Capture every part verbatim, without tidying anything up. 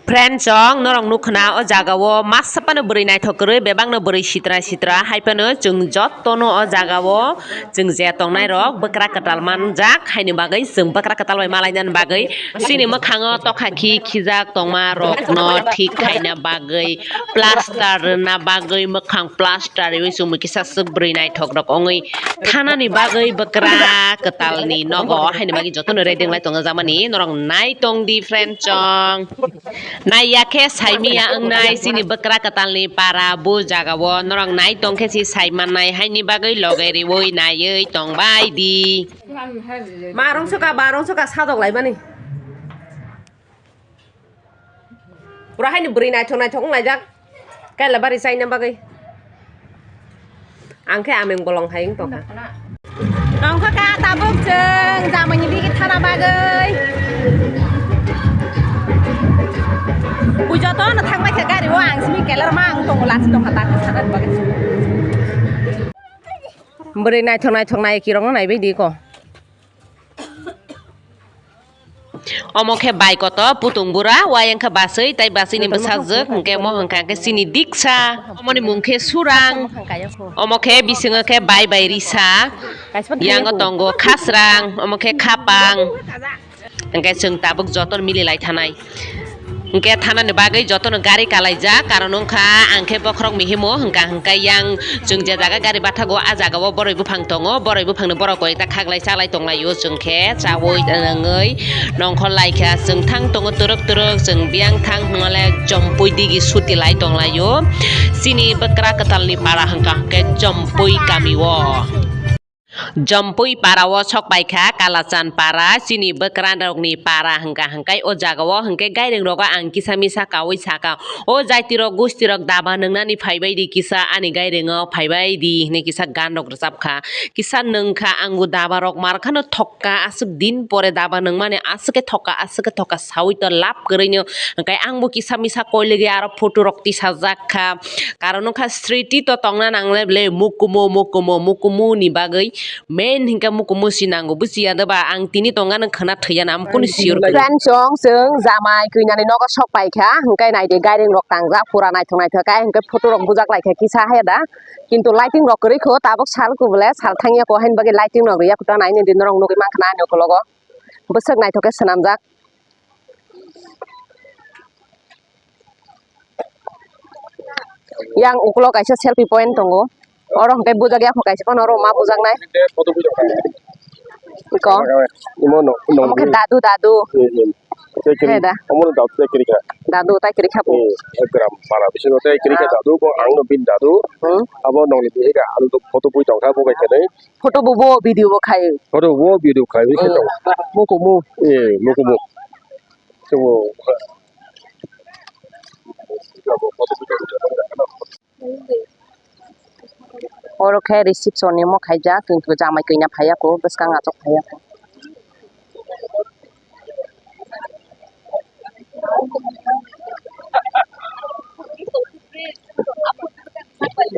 Friend chong, norok nukha na o jaga o masa phano bwrwi naithok kwrwi, bebak no bwrwi sitra sitra, hai phano chwng joto no o jaga o chwng je tongnai rok bwkra kwtal manjak, haini bagwi chwng bwkra kwtal bai malaina bagwi chini mwkhango tokha khi khijak tongma rok no thik khaina bagwi, plaster rwna bagwi, mwkhang plaster rwi chwng kisa swk bwrwi naithok rok ongwi thanani bagwi bwkra kwtal ni nogo, haini bagwi joto no ready wnglai tongjak mani norok nai tong di friend chong. Naiya khe saimiya wngnai chini bwkra kwtalni para bo jagao norok nai tong khe si sai mannai haini bagwi loge riwi naiwi tong bai di. Ma rwngsoka, ba rwngsoka, sadok laimani. Pura haini bwrwi naithok naithok wnglaijak. Kaila bari chaina bagwi. Ang khe ameng bolong hai wng tongkha. Tongkha ka tabuk chwng jamaini digi thana bagwi. Bui jotono thang bai kha gari o, ang simi keler ma ang tongo last tongkha ta kha thana bagwi. Bwrwi naithok naithok nai kirokno naibai di ko. Omo khe bai koto putung bura, wayang khe baswi, tai baswi ni bwsajwk, hwnkhe omo hwnkha khe chini diksa, omoni mung khe surang, omo khe bisingo khe bai bai risa, yango tongo khasrang, omo khe khapang, hwnkhe chwng tabuk joto mili lai thanai. Hwnkhe thanani bagwi jotono gari kalaijak, karon wngkha ang khe bokhorok mihimo hwnkha hwnkhe yang chwng je jaga gari bathago, a jaga o boroi buphang tongo, boroi buphangni borok koi ta khaklai chalai tonglaio, chwng khe chaui nangwi nongkhor laikha, chwng thang tongo twrwk twrwk, chwng biyang thang hwnmale chompui digi suti lai tonglaio. Chini bwkra kwtalni para hwnkha hwnkhe chompui kami o. Jompui para o sok pai kha, Kalachan para, chini bwkra rokni para hwnkha hwnkhe o jaga o hwnkhe gairing rogo ang kisa misa kaui saka, o jaiti rok gusti rok daba nwngnani phaibai di kisa ani gairing o phaibai di hinwi kisa gan rok rwchap kha, kisa nwng kha ang bo daba rok mar khano thok kha aswk din pore daba nwngmani aswk khe thok kha aswk khe thok kha saui to lab kwrwi no hwnkhe ang bo kisa misa koilegwi aro photo rok tisajak kha, karon wngkha sriti to tongna nangle ble mukumu mukumu mukumu ni bagwi. Main hinkhe mukumu si nango, buchiya de ba, ang tini tongano khwna thwiya na, amkuni sure kwrwi. Friend chong, chwng jamai kwinani nogo sok pai kha, hinkhe nai di gairing rok tangjak, pura naithok naithok khe, hinkhe photo rok bujak lai kha kisa hai da, kintu lighting rok kwrwi kho, tabuk sal kubule sal thangya kho, haini bagwi lighting rok ya kho, ta naini di norok nugwi mankha na ani ukologo bwswk naithok khe swnamjak. Yang ukulo kaisa selfie point tongo. Oro hwnkhe bujak ya kaisa phano oro ma bujaknai. Iko. Imo no, no. Omo khe dadu, dadu. Hmm, hmm. Tei kiri. He da. Omo no dadu tei kiri kha. Dadu tei kiri kha bo. Hmm, ekram para bisingo tei kiri kha dadu ko ang no bin dadu. Hmm. Abo nongni bihik kha, ang to photo bui tong kha bo kaisa nai. Photo bo, bo video bo khai. Photo bo video khai, wi khe tongo. Mukumu. Eh, mukumu. Tongo. Oro khe reception ni omo khaijak, kintu jamai kanya phaiya kho, bwskang achuk phaiya kho.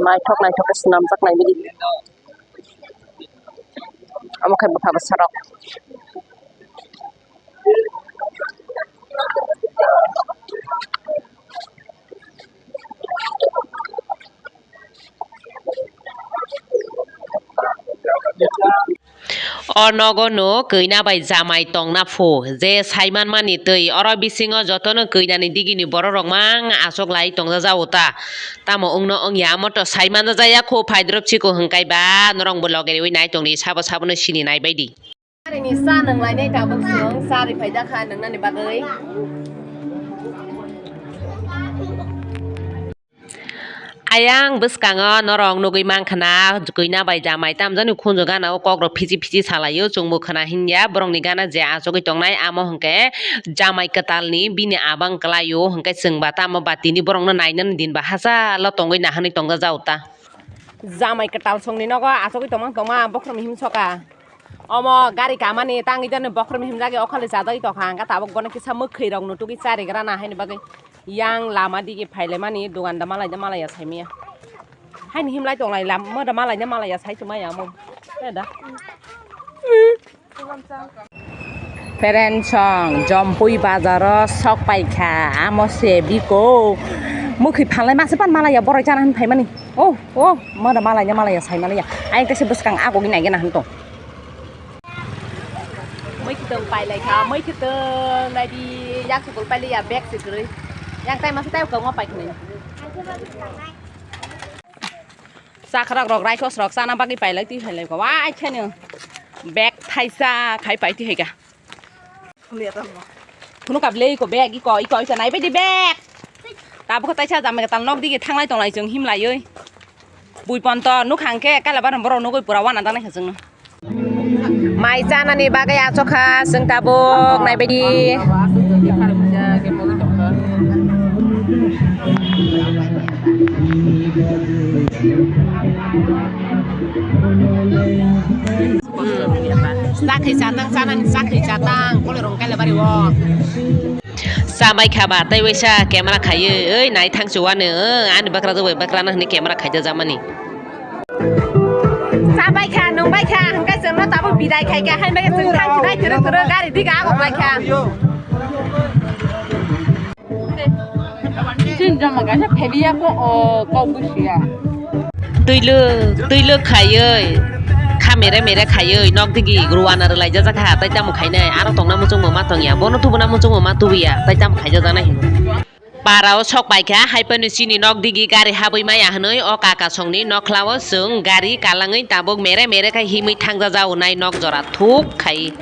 Naithok naithok khe swnamjak nai bini. Omo khe bwkha bwsa rok. O nogo no kwina bai jamai tongna phu, je saiman mani twi oro bisingo jotono kwinani digini borok rok mang achuk lai tongjajago ta. Tamo wngno wngya, amo to saiman jaya kho, phaidrop chikon hwnkhe ba norok bo loge riwi nai tongdi, sabo sabono sini nai baidi. Harini cha nwng lainai tabuk chwng cha ri phai dakha nwngnani bagwi. Ayang bwskango norok nugwi mankha na, kwina bai jamai tamjani khunju gana o kokrok phiji phiji salaio, chwngbo khwna hinya borokni gana je achugwi tongnai, amo hwnkhe jamai kwtalni bini abang kwlaio, hwnkhe chwngba tamo batini borokno nainani dinba hachalo tongwi naharnwi tongjajago ta. Jamai kwtal songni nogo achugwi tongma tongma bokhorok himsoka. Omo gari kamani tangwi jani bokhorok himjagwi okhali chajagwi tongkha, hwnkhe tabuk bono kisa mwkhwi rok nutugwi charigrana haini bagwi yang lama digi phailaimani dogan da malai da malaiya saimanya. Haini himlai tonglai lam, mo da malai da malaiya sai tongmaya omo. He da. Peren song, Jompui bazaro sok paikha, amo se biko. Mukhi phalai mase pan malaya boroi chana hin phaimani. Oh, oh, mada malaya, malaya sai malaya. Ayang tese bwskang ago gina gina hin tong. Mui khitong pailai kha, mui khitong naidi yak sukul pailai ya bag se kwrwi. Yang tai masa tai kong ma pai khne. Sakrak rok raikos rok chana bagwi pailai twi phailai kha. Wai kheno bag thaisa khai pai twi hai kha. Phunu kap le iko bag, iko, iko, iko, nai bai di bag. Tabuk taisa jamai tal nok digi thanglai tonglai chwng himlaioi. Bui ponto nuk hangke kala bar borok nugui pura wana danai kha chwngno. Mai chanani bagwi achokha chwng tabuk nai bai di. Sakhi chatang chanani sakhi chatang kole rong kale bari o. Chamai khaba tei waisa camera khaiwi oi nai thang chuwani ani bakra jogoi bakra nang hwnwi camera khaida jamani. Chabai kha nungbai kha hwnkhe chwngno tabuk bidai khaikha hainbai chwng thang chinai thwrwk thwrwk gari diga agok lai kha. Chini joma kaisa phebiya ko, o, kok busiya. Twilwk, twilwk khaiwi, kha mere mere khaiwi, nok digi ruwana rwlaijak kha, tai tamo khainai, aro tongna muchungma ma tongya, bono tubuna muchungma ma tubuya, tai tamo khaijajaknai hino. Parao sok paikha, haiphano chini nok digi gari habwi maya hwnwi, o kaka songni nokhlao chwng gari kalangwi tabuk mere mere khai himwi thangjajaonai nok jora thuk khai.